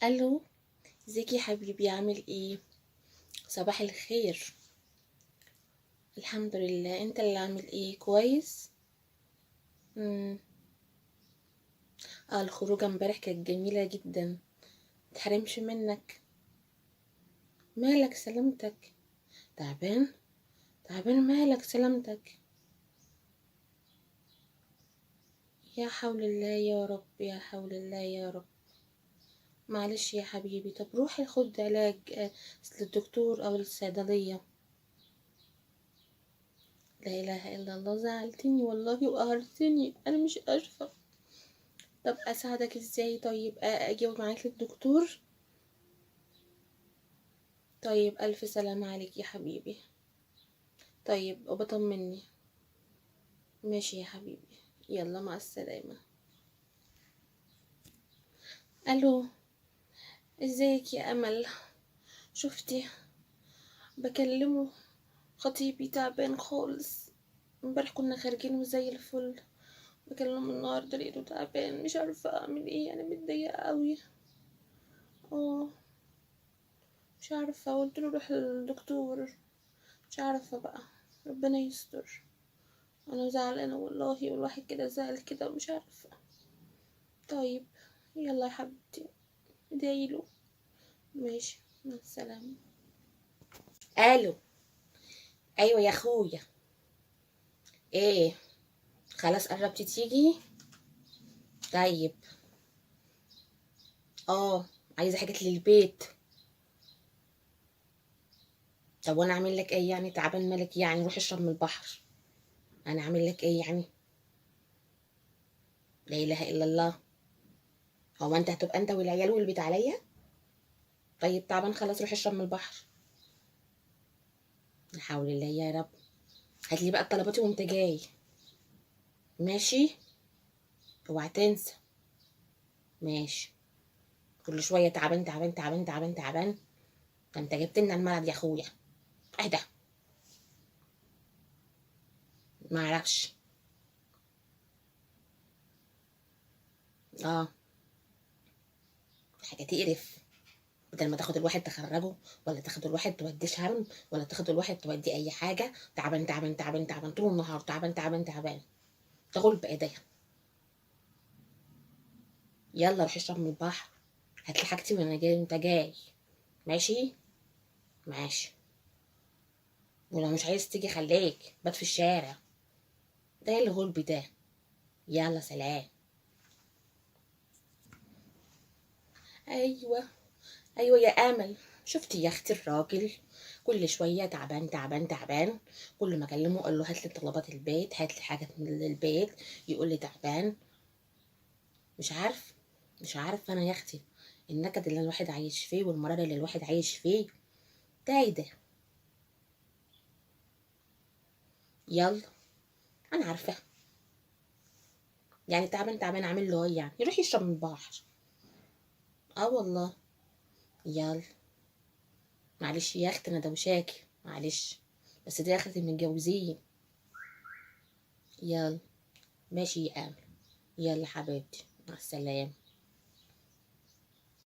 الو، ازيك يا حبيبي؟ عامل ايه؟ صباح الخير. الحمد لله، انت اللي عامل ايه؟ كويس. امم اه، الخروجه امبارح كانت جميلة جدا. متحرمش منك. مالك؟ سلامتك. تعبان؟ تعبان مالك؟ سلامتك. يا حول الله يا رب، يا حول الله يا رب. معلش يا حبيبي، طب روحي خد علاج للدكتور او الصيدلية. لا اله الا الله، زعلتني والله وقهرتني، انا مش عارفه. طب اساعدك ازاي؟ طيب اجي معاك للدكتور؟ طيب الف سلامة عليك يا حبيبي. طيب وبطمني. ماشي يا حبيبي، يلا مع السلامة. الو، ازيك يا امل؟ شفتي بكلمه خطيبي تعبان خالص. امبارح كنا خارجين وزي الفل، بكلمه النهارده لقيته تعبان، مش عارفه اعمل ايه، انا متضايقة قوي. اه مش عارفه، قلت له روح للدكتور، مش عارفه بقى، ربنا يستر. انا زعلانة والله، والواحد كده زعل كده ومش عارفه. طيب يلا يا حبيبتي، ادعيله. ماشي، مع السلامة. الو، ايوه يا اخويا. ايه خلاص قربتي تيجي؟ طيب عايزه حاجات للبيت. طب وانا اعمل لك ايه يعني؟ تعبان مالك يعني؟ روح اشرب من البحر. انا اعمل لك ايه يعني؟ لا اله الا الله. هو انت هتبقى انت والعيال والبيت عليا؟ طيب تعبان خلاص، روح اشرب من البحر. لا حول الله يا رب. هات لي بقى الطلبات وانت جاي. ماشي، اوعى تنسى. ماشي. كل شوية تعبان تعبان تعبان تعبان تعبان، ده انت جبت لنا المرض يا اخويا. اهدى. ما اعرفش. حاجة تقرف. بدل ما تاخد الواحد تخرجه، ولا تاخد الواحد توديه شرم، ولا تاخد الواحد توديه اي حاجة. تعبان تعبان تعبان تعبان طول النهار، تعبان تعبان تعبان. تغل بايديها. يلا روح اشرب من البحر، هات لي حاجتي وانا جاي وانت جاي. ماشي ماشي. ولو مش عايز تيجي خليك بات في الشارع. ده ايه الغلب ده؟ يلا سلام. ايوه ايوه يا امل، شفتي يا اختي الراجل كل شوية تعبان تعبان تعبان. كل ما اكلمه اقول له هات لي طلبات البيت، هات لي حاجات من البيت، يقول لي تعبان. مش عارف، مش عارفه انا يا اختي النكد اللي الواحد عايش فيه والمرار اللي الواحد عايش فيه ده ايه ده؟ يلا انا عارفه يعني تعبان تعبان، عامل له ايه يعني؟ يروح يشرب من البحر. والله. يلا معلش يا اختي، انا دوشاكي معلش، بس دي اخرة المتجوزين. يلا ماشي يا امل، يلا حبيبتي مع السلامة.